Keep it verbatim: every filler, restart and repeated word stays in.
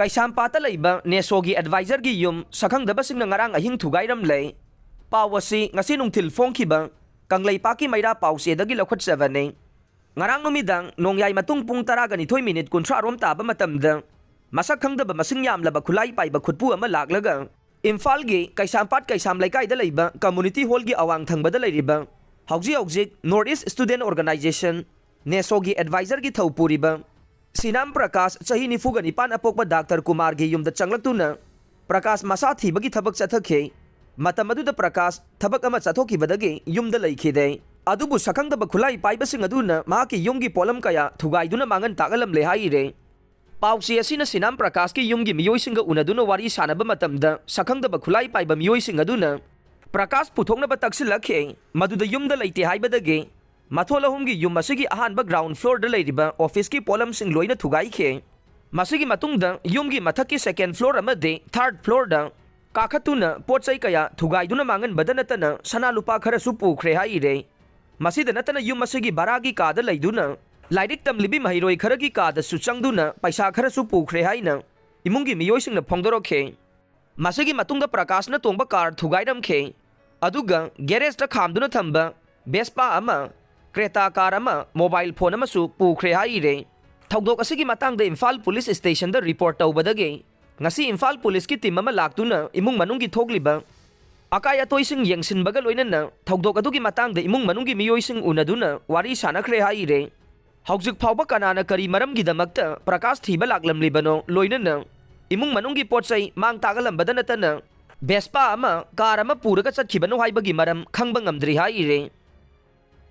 ꯀꯩꯁꯥꯝꯄꯥꯠꯇ ꯂꯩꯕ ꯅꯦꯁꯣꯒꯤ ꯑꯦꯗꯚꯥꯏꯖꯔꯒꯤ ꯌꯨꯝ ꯁꯛꯈꯪꯗꯕꯁꯤꯡꯅ ꯉꯔꯥꯡ ꯑꯍꯤꯡ ꯊꯨꯒꯥꯏꯔꯝꯂꯦ꯫ ꯄꯥꯎ ꯑꯁꯤ ꯉꯁꯤ ꯅꯨꯡꯊꯤꯜ ꯐꯣꯡꯈꯤꯕ ꯀꯪꯂꯩꯄꯥꯛꯀꯤ ꯃꯩꯔꯥ ꯄꯥꯎꯆꯦꯗꯒꯤ ꯂꯧꯈꯠꯆꯕꯅꯤ꯫ ꯉꯔꯥꯡ ꯅꯨꯃꯤꯗꯥꯡ ꯅꯣꯡꯌꯥꯏ ꯃꯇꯨꯡ ꯄꯨꯡ ꯇꯔꯥꯒ ꯅꯤꯊꯣꯏ ꯃꯤꯅꯤꯠ ꯀꯨꯟꯊ꯭ꯔꯥ ꯔꯣꯝ ꯇꯥꯕ ꯃꯇꯝꯗ ꯃꯁꯛ ꯈꯪꯗꯕ ꯃꯁꯤꯡ ꯌꯥꯝꯂꯕ ꯈꯨꯠꯂꯥꯏ ꯄꯥꯏꯕ ꯈꯨꯠꯄꯨ ꯑꯃ ꯂꯥꯛꯂꯒ ꯏꯝꯐꯥꯜꯒꯤ ꯀꯩꯁꯥꯝꯄꯥꯠ ꯀꯩꯁꯥꯝ ꯂꯩꯀꯥꯏꯗ ꯂꯩꯕ ꯀꯝꯃꯨꯅꯤꯇꯤ ꯍꯣꯜꯒꯤ ꯑꯋꯥꯡ ꯊꯪꯕꯗ ꯂꯩꯔꯤꯕ, ꯍꯧꯖꯤꯛ ꯍꯧꯖꯤꯛ ꯅꯣꯔꯠ ꯏꯁ ꯁ꯭ꯇꯨꯗꯦꯟꯠ ꯑꯣꯔꯒꯅꯥꯏꯖꯦꯁꯟ, ꯅꯦꯁꯣꯒꯤ ꯑꯦꯗꯚꯥꯏꯖꯔꯒꯤ ꯊꯧ ꯄꯨꯔꯤꯕ ꯁꯤꯅꯥꯝ ꯄ꯭ꯔꯀꯥꯁ, ꯆꯍꯤ ꯅꯤꯐꯨꯒ ꯅꯤꯄꯥꯟ ꯑꯄꯣꯛꯄ ꯗꯥꯛꯇꯔ ꯀꯨꯃꯥꯔꯒꯤ ꯌꯨꯝꯗ ꯆꯪꯂꯛꯇꯨꯅ ꯄ꯭ꯔꯀꯥꯁ ꯃꯁꯥ ꯊꯤꯕꯒꯤ ꯊꯕꯛ ꯆꯠꯊꯈꯤ꯫ ꯃꯇꯝ ꯑꯗꯨꯗ ꯄ꯭ꯔꯀꯥꯁ ꯊꯕꯛ ꯑꯃ ꯆꯠꯊꯣꯛꯈꯤꯕꯗꯒꯤ ꯌꯨꯝꯗ ꯂꯩꯈꯤꯗꯦ꯫ ꯑꯗꯨꯕꯨ ꯁꯛꯈꯪꯗꯕ ꯈꯨꯠꯂꯥꯏ ꯄꯥꯏꯕꯁꯤꯡ ꯑꯗꯨꯅ ꯃꯍꯥꯛꯀꯤ ꯌꯨꯝꯒꯤ ꯄꯣꯠꯂꯝ ꯀꯌꯥ ꯊꯨꯒꯥꯏꯗꯨꯅ ꯃꯥꯡꯍꯟ ꯇꯥꯛꯍꯜꯂꯝꯂꯦ ꯍꯥꯏꯔꯦ꯫ ꯄꯥꯎꯆꯦ ꯑꯁꯤꯅ ꯁꯤꯅꯥꯝ ꯄ꯭ꯔꯀꯥꯁꯀꯤ ꯌꯨꯝꯒꯤ ꯃꯤꯑꯣꯏꯁꯤꯡꯒ ꯎꯅꯗꯨꯅ ꯋꯥꯔꯤ ꯁꯥꯟꯅꯕ ꯃꯇꯝꯗ ꯁꯛꯈꯪꯗꯕ ꯈꯨꯠꯂꯥꯏ ꯄꯥꯏꯕ ꯃꯤꯑꯣꯏꯁꯤꯡ ꯑꯗꯨꯅ ꯄ꯭ꯔꯀꯥꯁ ꯄꯨꯊꯣꯛꯅꯕ ꯇꯛꯁꯤꯜꯂꯛꯈꯤ꯫ ꯃꯗꯨꯗ ꯌꯨꯝꯗ ꯂꯩꯇꯦ ꯍꯥꯏꯕꯗꯒꯤ ꯃꯊꯣꯜ ꯑꯍꯨꯝꯒꯤ ꯌꯨꯝ ꯑꯁꯤꯒꯤ ꯑꯍꯥꯟꯕ ꯒ꯭ꯔꯥꯎꯟ ꯐ꯭ꯂꯣꯔꯗ ꯂꯩꯔꯤꯕ ꯑꯣꯐꯤꯁꯀꯤ ꯄꯣꯠꯂꯝꯁꯤꯡ ꯂꯣꯏꯅ ꯊꯨꯒꯥꯏꯈꯤ꯫ ꯃꯁꯤꯒꯤ ꯃꯇꯨꯡꯗ ꯌꯨꯝꯒꯤ ꯃꯊꯛꯀꯤ ꯁꯦꯀꯦꯟ ꯐ꯭ꯂꯣꯔ ꯑꯃꯗꯤ ꯊꯥꯔꯠ ꯐ꯭ꯂꯣꯔꯗ ꯀꯥꯈꯠꯇꯨꯅ ꯄꯣꯠ ꯆꯩ ꯀꯌꯥ ꯊꯨꯒꯥꯏꯗꯨꯅ ꯃꯥꯡꯍꯟꯕꯗ ꯅꯠꯇꯅ ꯁꯅꯥ ꯂꯨꯄꯥ ꯈꯔꯁꯨ ꯄꯨꯈ꯭ꯔꯦ ꯍꯥꯏꯔꯦ꯫ ꯃꯁꯤꯗ ꯅꯠꯇꯅ ꯌꯨꯝ ꯑꯁꯤꯒꯤ ꯚꯔꯥꯒꯤ ꯀꯥꯗ ꯂꯩꯗꯨꯅ ꯂꯥꯏꯔꯤꯛ ꯇꯝꯂꯤꯕꯤ ꯃꯍꯩꯔꯣꯏ ꯈꯔꯒꯤ ꯀꯥꯗꯁꯨ ꯆꯪꯗꯨꯅ ꯄꯩꯁꯥ ꯈꯔꯁꯨ ꯄꯨꯈ꯭ꯔꯦ ꯍꯥꯏꯅ ꯏꯃꯨꯡꯒꯤ ꯃꯤꯑꯣꯏꯁꯤꯡꯅ ꯐꯣꯡꯗꯣꯔꯛꯈꯤ꯫ ꯃꯁꯤꯒꯤ ꯃꯇꯨꯡꯗ ꯄ꯭ꯔꯀꯥꯁꯅ ꯇꯣꯡꯕ ꯀꯥꯔ ꯊꯨꯒꯥꯏꯔꯝꯈꯤ꯫ ꯑꯗꯨꯒ ꯒꯦꯔꯦꯖꯇ ꯈꯥꯝꯗꯨꯅ ꯊꯝꯕ ꯚꯦꯁꯄꯥ ꯑꯃ, ꯀ꯭ꯔꯦꯇꯥ ꯀꯥꯔ ꯑꯃ, ꯃꯣꯕꯥꯏꯜ ꯐꯣꯟ ꯑꯃꯁꯨ ꯄꯨꯈ꯭ꯔꯦ ꯍꯥꯏꯔꯦ꯫ ꯊꯧꯗꯣꯛ ꯑꯁꯤꯒꯤ ꯃꯇꯥꯡꯗ ꯏꯝꯐꯥꯜ ꯄꯨꯂꯤꯁ ꯁ꯭ꯇꯦꯁꯟꯗ ꯔꯤꯄꯣꯔꯠ ꯇꯧꯕꯗꯒꯤ ꯉꯁꯤ ꯏꯝꯐꯥꯜ ꯄꯨꯂꯤꯁꯀꯤ ꯇꯤꯝ ꯑꯃ ꯂꯥꯛꯇꯨꯅ ꯏꯃꯨꯡ ꯃꯅꯨꯡꯒꯤ ꯊꯣꯛꯂꯤꯕ ꯑꯀꯥꯏ ꯑꯇꯣꯏꯁꯤꯡ ꯌꯦꯡꯁꯤꯟꯕꯒ ꯂꯣꯏꯅꯅ ꯊꯧꯗꯣꯛ ꯑꯗꯨꯒꯤ ꯃꯇꯥꯡꯗ ꯏꯃꯨꯡ ꯃꯅꯨꯡꯒꯤ ꯃꯤꯑꯣꯏꯁꯤꯡ ꯎꯅꯗꯨꯅ ꯋꯥꯔꯤ ꯁꯥꯟꯅꯈ꯭ꯔꯦ ꯍꯥꯏꯔꯦ꯫ ꯍꯧꯖꯤꯛ ꯐꯥꯎꯕ ꯀꯅꯥꯅ ꯀꯔꯤ ꯃꯔꯝꯒꯤꯗꯃꯛꯇ ꯄ꯭ꯔꯀꯥꯁ ꯊꯤꯕ ꯂꯥꯛꯂꯝꯂꯤꯕꯅꯣ, ꯂꯣꯏꯅꯅ ꯏꯃꯨꯡ ꯃꯅꯨꯡꯒꯤ ꯄꯣꯠ ꯆꯩ ꯃꯥꯡ ꯇꯥꯛꯍꯜꯂꯝꯕꯗ ꯅꯠꯇꯅ ꯚꯦꯁꯄꯥ ꯑꯃ, ꯀꯥꯔ ꯑꯃ ꯄꯨꯔꯒ ꯆꯠꯈꯤꯕꯅꯣ ꯍꯥꯏꯕꯒꯤ ꯃꯔꯝ ꯈꯪꯕ ꯉꯝꯗ꯭ꯔꯤ ꯍꯥꯏꯔꯦ꯫